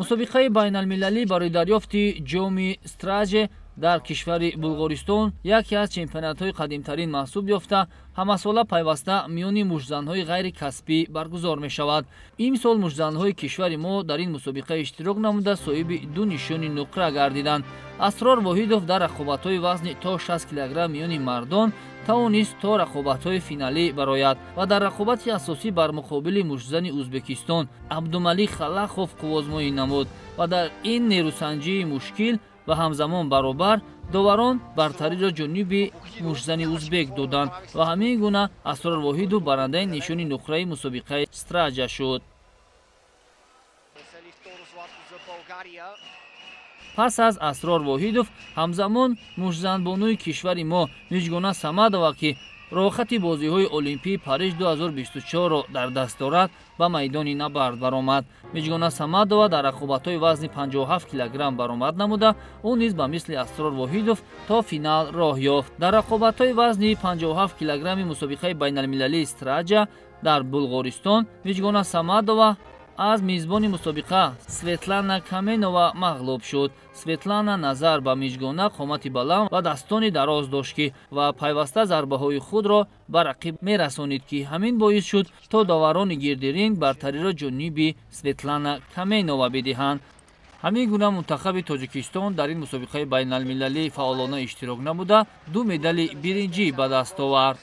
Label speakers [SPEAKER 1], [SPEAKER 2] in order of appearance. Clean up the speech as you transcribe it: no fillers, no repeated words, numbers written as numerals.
[SPEAKER 1] Мусобиқаи байналмилалӣ барои дарёфти ҷоми Страҷа дар кишвари Булғористон яке аз чемпионатҳои қадимтарин маҳсуб ёфта, ҳамасола пайваста миёни муштзанҳои ғайрикасбӣ баргузор мешавад. Имсол муштзанҳои кишвари мо дар ин мусобиқа иштирок намуда, соҳиби ду нишони нуқра гардиданд. Асрор Воҳидов дар рақобатҳои вазни то 60 килограмм миёни мардон тавонист то рақобатҳои финалӣ барояд ва дар рақобати асосӣ бар муқобили муштзани Ӯзбекистон Абдумалик Халахов қуввозмоӣ намуд ва дар ин нерӯсанҷии мушкил ва ҳамзамон баробар доварон бартариро ҷониби муштзани узбек доданд ва ҳамин гуна Асрор Воҳидов барандаи нишони нуқраи мусобиқаи Страҷа шуд. Пас аз Асрор Воҳидов ҳамзамон муштзанбонуи кишвари мо Миҷгона Самадова, ки роҳхати бозиҳои Олимпии Париж 2024-ро дар даст дорад, ба майдони набард баромад. Миҷгона Самадова дар рақобатҳои вазни 57 килограмм баромад намуда, ӯ низ ба мисли Асрор Воҳидов то финал роҳ ёфт. Дар рақобатҳои вазни 57 килограмми мусобиқаи байналмилалии Страҷа дар Булғористон Миҷгона Самадова аз мизбони мусобиқа Светлана Каменова мағлуб шуд. Светлана назар ба Миҷгона қомати баланд ва дастони дароз дошт, ки ва пайваста зарбаҳои худро ба рақиб мерасонид, ки ҳамин боис шуд, то доварони гирди ринг бартариро ҷониби Светлана Каменова бидиҳанд. Ҳамин гуна мунтахаби Тоҷикистон дар ин мусобиқаи байналмилалӣ фаъолона иштирок намуда, ду медали биринҷӣ ба даст овард.